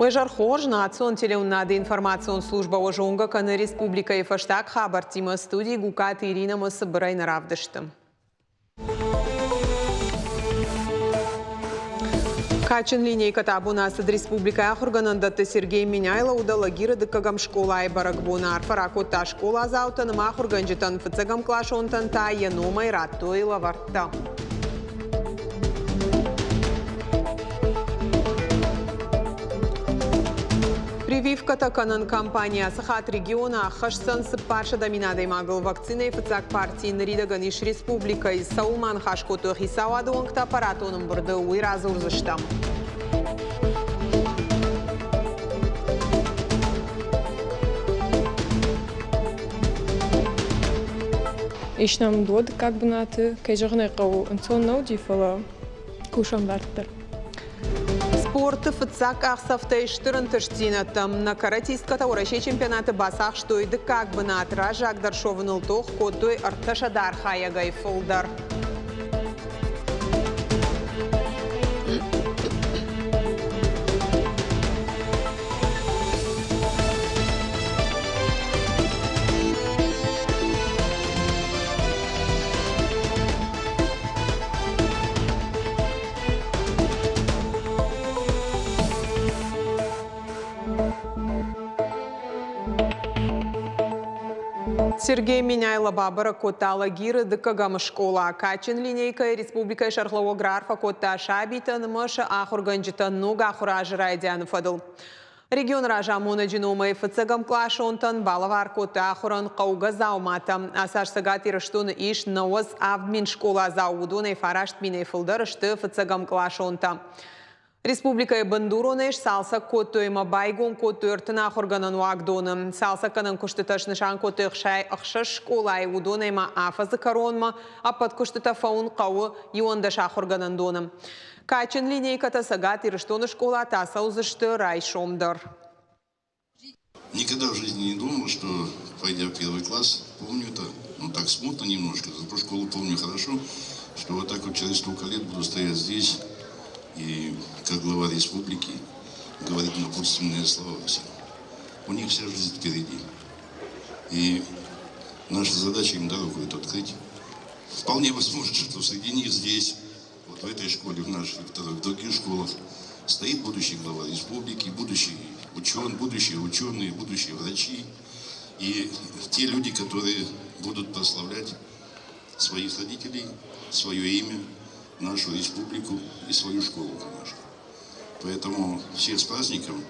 Уе зӕр хорз, национ телеуынынады информацион службӕ уӕ зонгӕ кӕны республикӕйы фӕстаг хабӕрттимӕ студийы Гукаты Иринӕмӕ цыбырӕй нӕ равдысты. Кадджын линейкӕтӕ абон ацыд республикӕйы ахуыргӕнӕндӕтты Сергей Меняйло Удалагиры дыккӕгӕм скъолайы бӕрӕгбоны арфӕ ракодта скъоладзаутӕн ӕмӕ ахуыргӕнджытӕн, фыццӕгӕмкъласонтӕн та йӕ номӕй радтой лӕвӕрттӕ. Прививкӕтӕ кӕнӕн кампани ацы хатт регионы аххӕсдзӕн 400 мин адӕймагыл. Вакцинӕйы фыццаг парти ныридӕгӕн ис республикӕйы. Цӕуыл ма ныхас кодтой хицауады уӕнгтӕ аппаратон ӕмбырды, уый радзурдзыстӕм. Ис нӕм дыууӕ дыккаг бынаты. Кӕй зӕгъын ӕй хъӕуы, ӕнцон нӕ уыди, фӕлӕ кусӕм дарддӕр. Спорты фыццаг къахдзӕфтӕй стыр ӕнтыстдзинӕдтӕм нӕ каратисткӕтӕ Уӕрӕсейы чемпионаты бацахстой дыккаг бынат. Раззагдӕр суӕвыныл тох кодтой 300 архайӕгӕй фылдӕр. Сергей Меняйло бабӕрӕг кодта Алагиры дыккӕгӕм скъола. Кадджын линейкӕйы республикӕйы сӕргълӕууӕг раарфӕ кодта сабитӕн ӕмӕ сӕ ахуыргӕнджытӕн ног ахуыры азы райдианы фӕдыл. Регионы разамонӕджы номӕй фыццӕгӕмкъласонтӕн балӕвар кодта ахуырӕн хъӕугӕ дзауматӕ. Ацы аз Цӕгат Ирыстоны ис 97 мин скъоладзау, уыдонӕй фараст минӕй фылдӕр сты фыццӕгӕмкъласонтӕ. Республикӕйы бындуронӕй сцалцӕг кодтой ӕмӕ байгом кодтой 30 ахуыргӕнӕн уагдоны. Цалцӕггӕнӕн куыстытӕ снысан кодтой 66 скъолайы, уыдонӕй ма афӕдзы кӕронмӕ ӕппӕт куыстытӕ фӕуын хъӕуы 11 ахуыргӕнӕндоны. Кадджын линейкӕтӕ Цӕгат Ирыстоны скъолаты ацӕудзысты райсом дӕр. Никогда в жизни не думал, что, пойдя в первый класс, помню это, ну так смутно немножко, зато школу помню хорошо, что вот так вот через столько лет буду стоять здесь и как глава республики говорить напутственные слова всем. У них вся жизнь впереди. И наша задача им дорогу эту открыть. Вполне возможно, что среди них здесь вот в этой школе, в нашей, в других школах стоит будущий глава республики, будущий учен, будущие ученые, будущие врачи и те люди, которые будут прославлять своих родителей, свое имя, нашу республику и свою школу, конечно. Поэтому всех с праздником.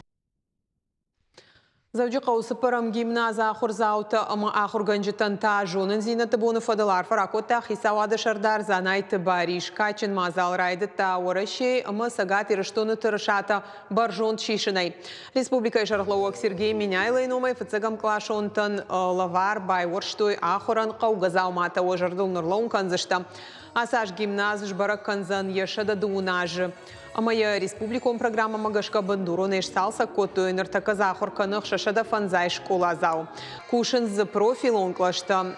Дзӕуджыхъӕуы цыппӕрӕм гимназы ахуырдзаутӕ ӕмӕ ахуыргӕнджытӕн та зонындзинӕдты боны фӕдыл арфӕ ракодта хицауады сӕрдар Дзанайты Барис. Кадджын мадзал райдыдта Уӕрӕсейы ӕмӕ Цӕгат Ирыстоны тырысатӕ бӕрзонд сисынӕй. Республикӕйы сӕргълӕууӕг Сергей Меняйлойы номӕй фыццӕгӕмкъласонтӕн лӕвар байуӕрстой ахуырӕн хъӕугӕ дзауматӕ уӕ зӕрдыл ныллӕууын кӕндзыстӕм. Ацы аз гимназ сбӕрӕг кӕндзӕн йӕ 130 азы. Ӕмӕ йӕ республикон программӕмӕ гӕсгӕ бындуронӕй сцалцӕг кодтой, ныртӕккӕ дзы ахуыр кӕны 605 скъоладзау. Кусынц дзы профилон кълӕстӕ,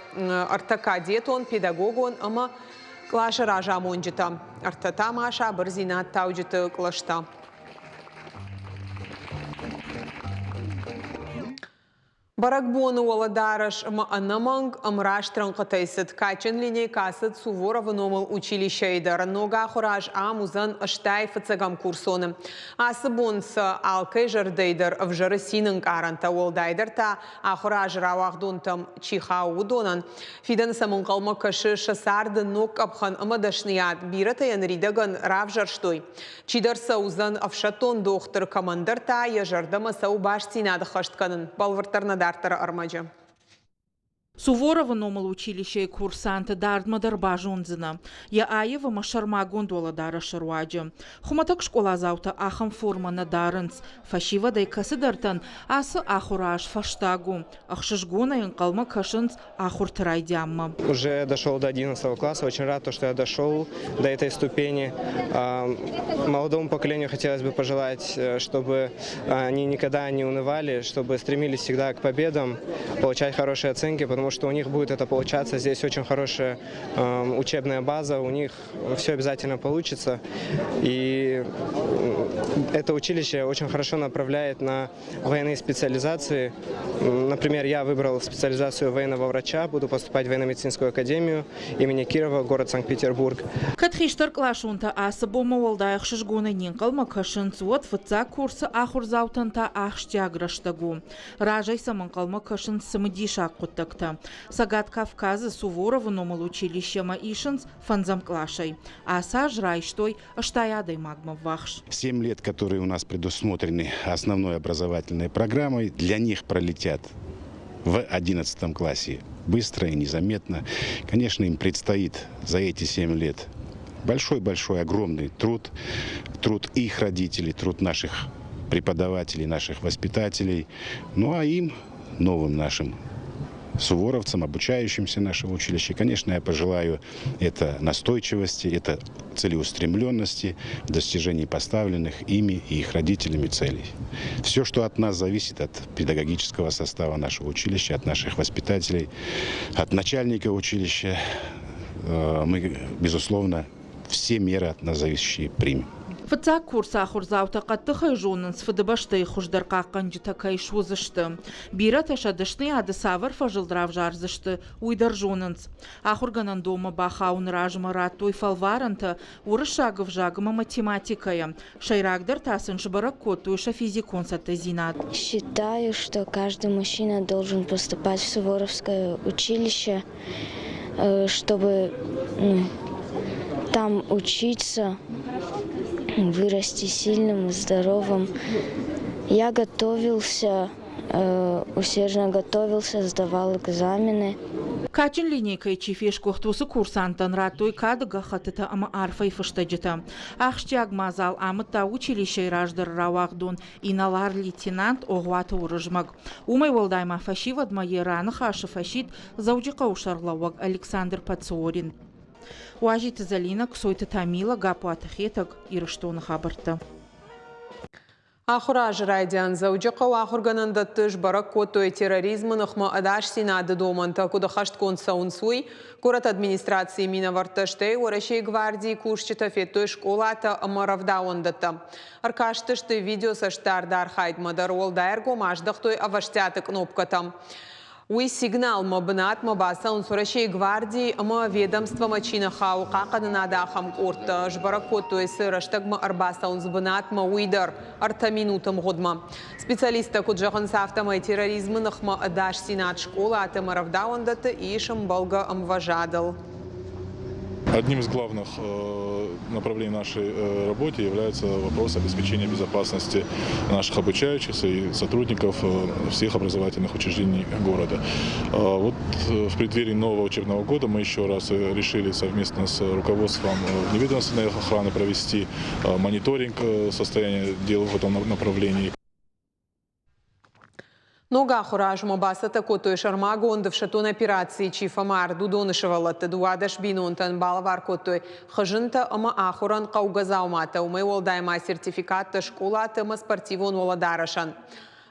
ӕртӕ кадетон, педагогон ӕмӕ къласы разамонджытӕ, ӕртӕ та ма сабырдзинад тауджыты кълӕстӕ. Бӕрӕгбоны уӕлӕдарӕс ӕмӕ ӕнӕмӕнг ӕмраст рӕнхъытӕй цыд кадджын линейкӕ ацыд Суворовы номыл училищӕйы дӕр. Ног ахуыр аз ам уыдзӕн 80 фыццӕгӕм курсоны. Ацы бон сӕ алкӕй зӕрдӕйы дӕр ӕвзӕры цины ӕнкъарӕнтӕ, уӕлдайдӕр та ахуыр азы рауагъдонтӕм чи хауы, уыдонӕн. Фидӕны сӕм ӕнхъӕлмӕ кӕсы сӕ царды ног къӕпхӕн ӕмӕ дӕсныйад. Бирӕтӕ йӕ ныридӕгӕн равзӕрстой. Чидӕр цӕудзӕн ӕфсӕддон дохтыр, кӕмӕндӕр та йӕ зӕрдӕмӕ цӕуы бастдзинад ӕххӕст кӕнын, бӕлвырддӕр нӕ дарддӕры ӕрмӕджы. Суворовы номыл училищейы курсанты дардмӕ дӕр базондзынӕ йӕ аив ӕмӕ сӕрмагонд уӕлӕдарӕсы руаджы. Хуымӕтӕг скъоладзаутӕ ахӕм формӕ нӕ дарынц. Фӕсивӕдӕй кӕцыдӕртӕн ацы ахуыры аз фӕстаг у. Ӕхсызгонӕй ӕнхъӕлмӕ кӕсынц ахуырты райдианмӕ. Уже дошел до 11 класса, очень рад, что я дошел до этой ступени. Молодому поколению хотелось бы пожелать, чтобы они никогда не унывали, чтобы стремились всегда к победам, получать хорошие оценки, потому потому что у них будет это получаться. Здесь очень хорошая учебная база, у них все обязательно получится. И это училище очень хорошо направляет на военные специализации. Например, я выбрал специализацию военного врача, буду поступать в военно-медицинскую академию имени Кирова, город Санкт-Петербург. Кӕд хистӕркъласонтӕ ацы бонмӕ уӕлдай ӕхсызгонӕй не нхъӕлмӕ кӕсынц, уӕд фыццаг курсы ахуырдзаутӕн та ахсджиаг рӕстӕг у. Разӕй сӕм ӕнхъӕлмӕ кӕсынц цымыдисаг хъуыддӕгтӕ. Цӕгат Кавказы Суворовы номыл училищемӕ исынц фӕндзӕм къласӕй. Ацы аз райстой 80 адӕймагмӕ ввахс. 7 лет, которые у нас предусмотрены основной образовательной программой, для них пролетят в 11 классе быстро и незаметно. Конечно, им предстоит за эти 7 лет большой-большой, огромный труд, труд их родителей, труд наших преподавателей, наших воспитателей. Ну а им, новым нашим суворовцам, обучающимся нашего училища, конечно, я пожелаю это настойчивости, это целеустремленности в достижении поставленных ими и их родителями целей. Все, что от нас зависит, от педагогического состава нашего училища, от наших воспитателей, от начальника училища, мы, безусловно, все меры от нас зависящие примем. Фыццаг курсы ахуырдзаутӕ хъӕддыхӕй зонынц, Фыдыбӕстӕйы хуыздӕр хъахъхъӕнджытӕ кӕй суыдзысты. Бирӕтӕ сӕ дӕсныйады цавӕр фӕзылд равзардзысты, уый дӕр зонынц. Ахуыргӕнӕндонмӕ бахауыны размӕ радтой фӕлварӕнтӕ уырыссаг ӕвзаг ӕмӕ математикӕйӕ. Сӕйрагдӕр та сын сбӕрӕг кодтой сӕ физикон цӕттӕдзинад. Считаю, что каждый мужчина должен поступать в Суворовское училище, чтобы, ну, там учиться, вырасти сильным и здоровым. Я готовился, усердно готовился, сдавал экзамены. Кадджын линейкӕйы чи фесгуыхт, уыцы курсанттӕн радтой кады гӕххӕттытӕ ӕмӕ арфӕйы фыстӕджытӕ. Ахсджиаг мадзал амыдта училищейы раздӕры рауагъдон инӕлар-лейтенант Огъуаты Уырызмӕг. Уымӕй уӕлдай ма фӕсивӕдмӕ йӕ раныхасы фӕсидт Дзӕуджыхъӕуы сӕргълӕууӕг Александр Пациорин. Уазиты Зӕлинӕ, Ксойты Тамила, Гаппуаты Хетӕг, Ирыстоны хабӕрттӕ. Ахуыры азы райдиан Дзӕуджыхъӕуы ахуыргӕнӕндӕтты сбӕрӕг кодтой, терроризмы ныхмӕ ӕдасдзинады домӕнтӕ куыд ӕххӕстгонд цӕуынц, уый. Горӕты администрацийы минӕвӕрттӕ, стӕй Уӕрӕсейы гвардийы кусджытӕ федтой скъолатӕ ӕмӕ рӕвдауӕндӕттӕ. Ӕркастысты видеоцӕстдарды архайдмӕ дӕр, уӕлдай ӕргом аздӕхтой ӕвӕстиаты кънопкӕтӕм. Уый сигналмӕ бынатмӕ бацӕуынц Уӕрӕсейы гвардийы ӕмӕ ведомствомӕ чи нӕ хауы, хъахъхъӕнынады ахӕм къордтӕ. Сбӕрӕг кодтой, цы рӕстӕгмӕ ӕрбацӕуынц бынатмӕ, уый дӕр – 3 минуты мгъуыдмӕ. Специалисттӕ куыд зӕгъынц, афтӕмӕй терроризмы ныхмӕ ӕдасдзинад скъолаты ӕмӕ рӕвдауӕндӕтты ис ӕмбӕлгӕ ӕмвӕзадыл. Одним из главных направлений нашей работы является вопрос обеспечения безопасности наших обучающихся и сотрудников всех образовательных учреждений города. Вот в преддверии нового учебного года мы еще раз решили совместно с руководством вневедомственной охраны провести мониторинг состояния дел в этом направлении. Ног ахуыры азмӕ бацӕттӕ кодтой, сӕрмагонд ӕфсӕддон операцийы чи фӕмард, уыдоны сывӕллӕтты 12 бинонтӕн балӕвар кодтой хызынтӕ ӕмӕ ахуырӕн хъӕугӕ дзауматӕ, уымӕй уӕлдай ма сертификаттӕ скъолаты ӕмӕ спортивон уӕлӕдарӕсӕн.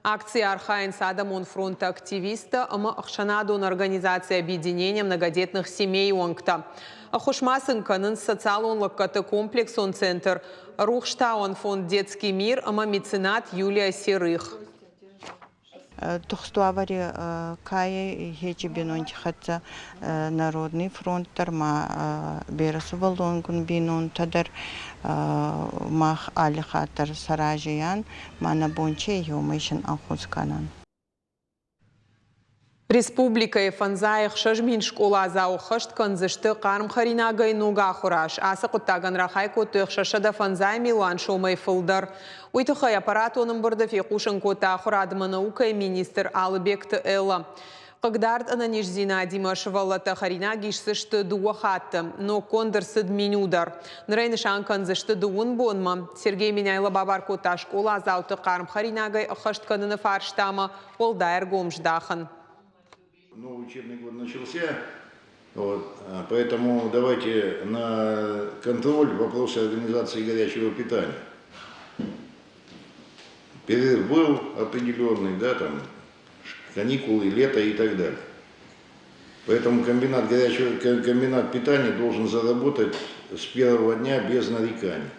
Акцийы архайынц Адӕмон фронты активисттӕ ӕмӕ ӕхсӕнадон организаци «Объединение многодетных семей» уӕнгтӕ. Ӕххуыс ма сын кӕнынц социалон лӕггӕдты комплексон центр, Рухстауӕн фонд «Детский мир» ӕмӕ меценат Юлия Серых. Тухст уавӕри ка ес, еци бийнонти хӕццӕ Народный фронт дӕр ма берӕсувӕллонгун бийнонтӕ дӕр мах алли хатт дӕр сӕ рази ан, ма нӕ бон ци ӕй, уомӕй син ӕнхус кӕнӕн. Республикӕйы 56 000 скъоладзауы ӕххӕст кӕндзысты хъарм хӕринагӕй ног ахуыры аз. Ацы хъуыддагӕн рахай кодтой 650 милуан сомӕй фылдӕр. Уый тыххӕй аппаратон ӕмбырды фехъусын кодта ахуырад ӕмӕ наукӕйы министр Алыбегты Элла. Хъыгдард ӕнӕниздзинадимӕ сывӕллӕттӕ хӕринаг исдзысты дыууӕ хатты. Ноггонд ӕрцыд меню дӕр. Ныр ӕй нысан кӕндзысты 30 бонмӕ. Сергей Меняйло бабар кодта скъоладзауты хъарм хӕринагӕй ӕххӕст кӕныны фарстамӕ уӕлдай ӕргом здахын. Новый учебный год начался, вот, поэтому давайте на контроль вопросы организации горячего питания. Перерыв был определенный, да, там, каникулы, лето и так далее. Поэтому комбинат горячего, комбинат питания должен заработать с первого дня без нареканий.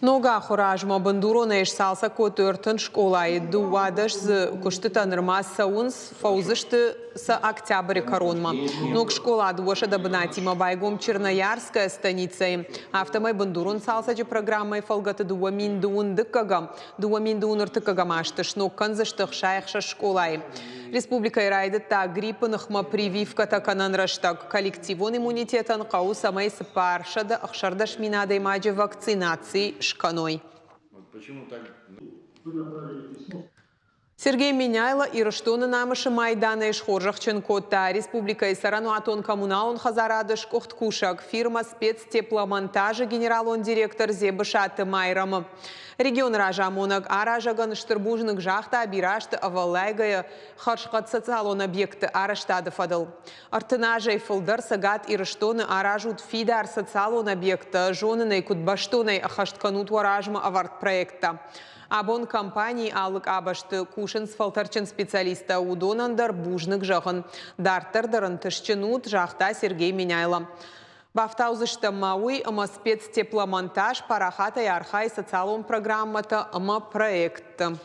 Ног ахуыры азмӕ бындуронӕй сцалцӕг кодтой 30 скъолайы, 12 дзы куыстытӕ нырма цӕуынц, фӕуыдзысты сӕ октябры кӕронмӕ. Ног скъола 200 бынатимӕ байгом Черноярская станицӕйы. Афтӕмӕй бындурон цалцӕджы программӕйы фӕлгӕты 2021-ӕм, 2023 азты сног кӕндзысты 66 скъолайы. Республикӕйы райдыдта гриппы ныхмӕ прививкӕтӕ кӕнӕн рӕстӕг. Коллективон иммунитетӕн хъӕуы, цӕмӕй 416 мин адӕймаджы вакцинаци скӕной. Сергей Меняйло Ирыстоны намысы майданӕй схорзӕхджын кодта республикӕйы цӕрӕнуатон-коммуналон хӕдзарады сгуыхт кусӕг фирмӕ «Спецтепломонтаж»-ы генералон директор Дзебысаты Майрӕмы. Регионы разамонӕг аразӕгӕн стыр бузныг загъта бирӕ азты ӕвӕллайгӕйӕ хӕрзхъӕд социалон объектты арӕзтады фӕдыл. 30 азӕй фылдӕр Цӕгат Ирыстоны аразут фидар социалон объекттӕ, зонынӕй куыд бӕстонӕй ӕххӕст кӕнут уӕ размӕ ӕвӕрд проекттӕ. Абон компанийы алы къабӕзты кусынц фӕлтӕрдджын специалисттӕ, уыдонӕн дӕр бузныг зӕгъын. Дарддӕр дӕр ӕнтыстджын ут, загъта Сергей Меняйло. Бафтаудзыстӕм ма уый, ӕмӕ спецтепломонтаж парахатӕй архайы социалон программӕтӕ ӕмӕ проектты.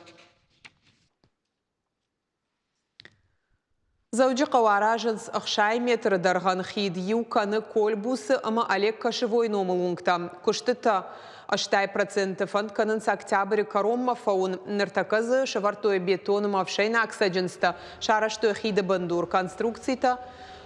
Дзӕуджыхъӕуы аразынц 60 метры дӕргъӕн хид, иу кӕны Кольбусы ӕмӕ Олег Кошевойы номыл уынгтӕ. Куыстытӕ 80% фӕнд кӕнынц октябры кӕронмӕ фӕуын. Ныртӕккӕ дзы сӕвӕрдтой бетон ӕмӕ ӕфсӕйнаг цӕджындзтӕ, сарӕзтой хиды бындур, конструкцитӕ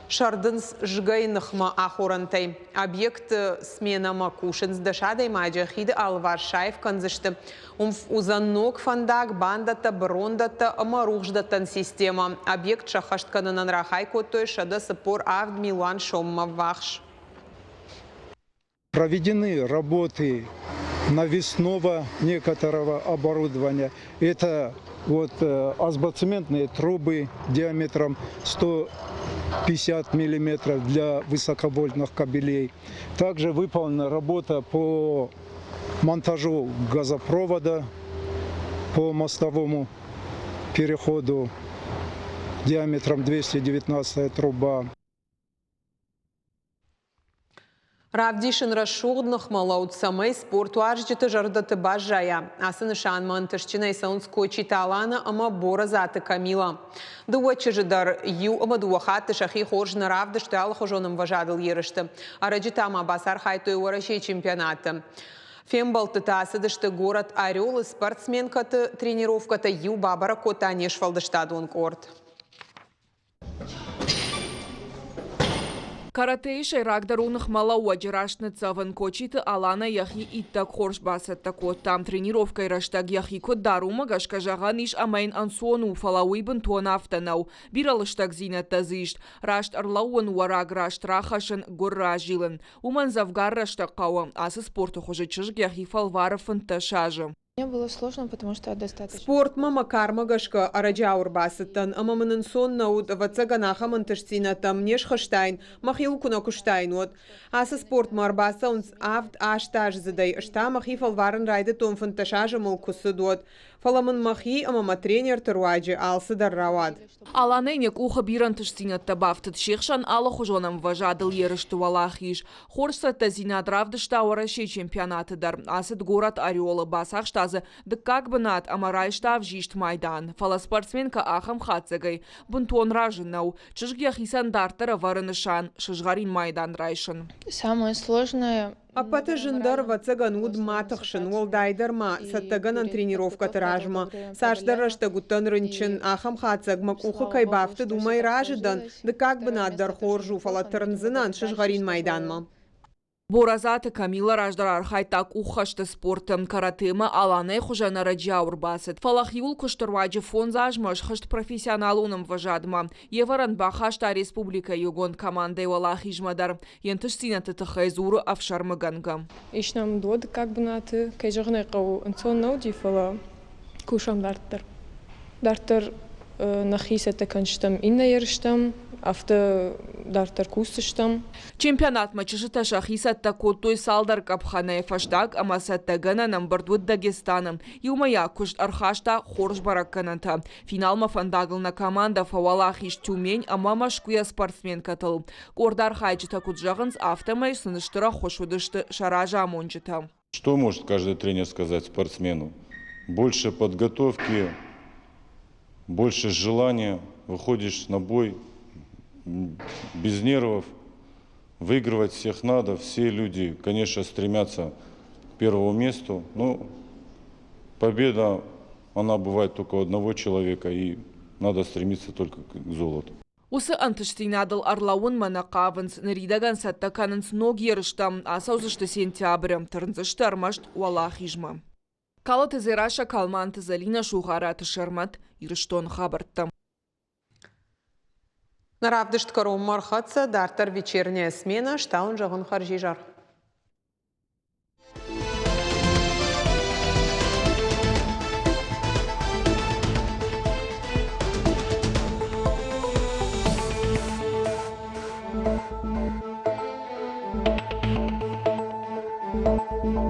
сӕрдынц згӕйы ныхмӕ ахорӕнтӕй. Объекты сменӕмӕ кусынц 10 адӕймаджы, хиды алыварс саив кӕндзысты. Уым уыдзӕн ног фӕндаг, бандӕттӕ, бырондӕттӕ ӕмӕ рухсдӕттӕн системӕ. Объект сӕххӕст кӕнынӕн рахай кодтой 147 милуан соммӕ ввахс. Проведены работы навесного некоторого оборудования. Это вот асбоцементные трубы диаметром 150 миллиметров для высоковольтных кабелей. Также выполнена работа по монтажу газопровода по мостовому переходу диаметром 219 труба. Равдисын рӕсугъд ныхмӕлӕуд, цӕмӕй спортуарзджыты зӕрдӕты баззайа. Ацы нысанмӕ ӕнтыстджынӕй цӕуынц Кочиты Алана ӕмӕ Борӕзаты Камила. Дыууӕ чызджы дӕр иу ӕмӕ дыууӕ хатты сӕхи хорз нӕ равдыстой алыхуызон ӕмвӕзадыл ерысты. Ӕрӕджы та ма бацархайдтой Уӕрӕсейы чемпионаты. Фембӕлдтытӕ ацыдысты горӕт Орелы спортсменкӕты тренировкӕтӕ иу бабӕрӕг кодта не сфӕлдыстадон къорд. Каратэйы сӕйрагдӕр у ныхмӕлӕууӕджы раст ныццӕвын. Кочиты Аланӕ йӕхи иттӕг хорз бацӕттӕ кодта. Тренировкӕйы рӕстӕг йӕхи куыд дары, уымӕ гӕсгӕ зӕгъӕн ис, ӕмӕ йын ӕнцон у, фӕлӕ уый бынтон афтӕ нӕу. Бирӕ лыстӕгдзинӕдтӕ дзы ис. Раст ӕрлӕууын, уӕраг раст рахӕссын, гуыр разилын. Уымӕн дзӕвгар рӕстӕг хъӕуы. Ацы спорты хуызы чызг йӕхи фӕлвары 15 азы. Спортмӕ мӕ кармӕ гӕсгӕ ӕрӕджиау ӕрбацыдтӕн ӕмӕ мын ӕнцон нӕ уыд, ӕвӕццӕгӕн, ахӕм ӕнтыстдзинӕдтӕм не схызтаин, мӕхиуыл куы нӕ куыстаин, уӕд. Ацы спортмӕ ӕрбацӕуынц авд-астаздзыдӕй, ӕз та мӕхи фӕлварын райдыдтон 15 азы мыл куы цыд, уӕд. Фӕлӕ мын мӕхи ӕмӕ мӕ тренерты руаджы алцыдӕр рауад. Аланӕн йӕ къухы бирӕ ӕнтыстдзинӕдтӕ бафтыд, се хсӕн алыхуызон ӕмвӕзадыл ерысты уӕлахиз. Хорз цӕттӕдзинад равдыста Уӕрӕсейы чемпионаты дӕр. Ацыд горӕт Орелы, бацахста дзы дыккаг бынат ӕмӕ райста ӕвзист майдан. Фӕлӕ спортсменкӕ ахӕм хатдзӕгӕй бынтон разы нӕу. Чызг йӕхицӕн дарддӕр ӕвӕры нысан – сызгъӕрин майдан райсын. Самое сложное Ӕппӕты зындӕр, ӕвӕццӕгӕн, уыд ма тыхсын, уӕлдайдӕр ма цӕттӕгӕнӕн тренировкӕты размӕ. Цасдӕр рӕстӕг уыдтӕн рынчын, ахӕм хатдзӕг мӕ къухы кӕй бафтыд, уымӕй разы дӕн, дыккаг бынат дӕр хорз у, фӕлӕ тырндзынӕн сызгъӕрин майданмӕ. Боразаты Камила раздӕр архайдта къуххӕсты спорты, каратэмӕ Аланӕйы хуызӕн ӕрӕджиау ӕрбацыд. Фӕлӕ хиуыл куысты руаджы фондз азмӕ схызт профессионалон ӕмвӕзадмӕ. Йе вӕрӕн бахаста республикӕйы иугонд командӕйы уӕлахизмӕ дӕр. Йе нтыстдзинӕдты тыххӕй дзуры ӕфсӕрмыгӕнгӕ. Ис нӕм дыууӕ дыккаг бынаты, кӕй зӕгъын ӕй хъӕуы, ӕнцон нӕ уыди, фӕлӕ кусӕм дарддӕр. Дарддӕр нӕхи цӕттӕ кӕндзыстӕм иннӕ ерыстӕм. Афтӕ дарддӕр кусдзыстӕм. Чемпионатмӕ чызджытӕ сӕхи цӕттӕ кодтой цалдӕр къӕпхӕнӕй фӕстаг ӕмӕ цӕттӕгӕнӕн ӕмбырд уыд Дагестаны. Иумӕйаг куыст ӕрхаста хорз бӕрӕггӕнӕнтӕ. Финалмӕ фӕндагыл нӕ командӕ фӕуӕлахиз Тюмень ӕмӕ Мӕскуыйӕ спортсменкӕтыл. Къорд архайджытӕ куыд зӕгъынц, афтӕмӕй сын стыр ӕххуыс уыдысты сӕ разамонджытӕ. Что может каждый тренер сказать спортсмену? Больше подготовки, больше желания, выходишь на бой без нервов, выигрывать всех надо, все люди, конечно, стремятся к первому месту, но победа, она бывает только у одного человека, и надо стремиться только к золоту. Уыцы ӕнтыстдзинадыл ӕрлӕууынмӕ нӕ хъавынц, ныридӕгӕн цӕттӕ кӕнынц ног ерыстӕм, ацӕудзысты сентябры, тырндзысты ӕрмӕст уӕлахизмӕ. Калоты Дзерассӕ, Калманты Зӕлинӕ, Сугъараты Сӕрмӕт, Ирыстоны хабӕрттӕ. Нӕ равдыст кӕронмӕ ӕрхӕццӕ, дарддӕр вечерняя смена, стауын зӕгъын хӕрзизӕр.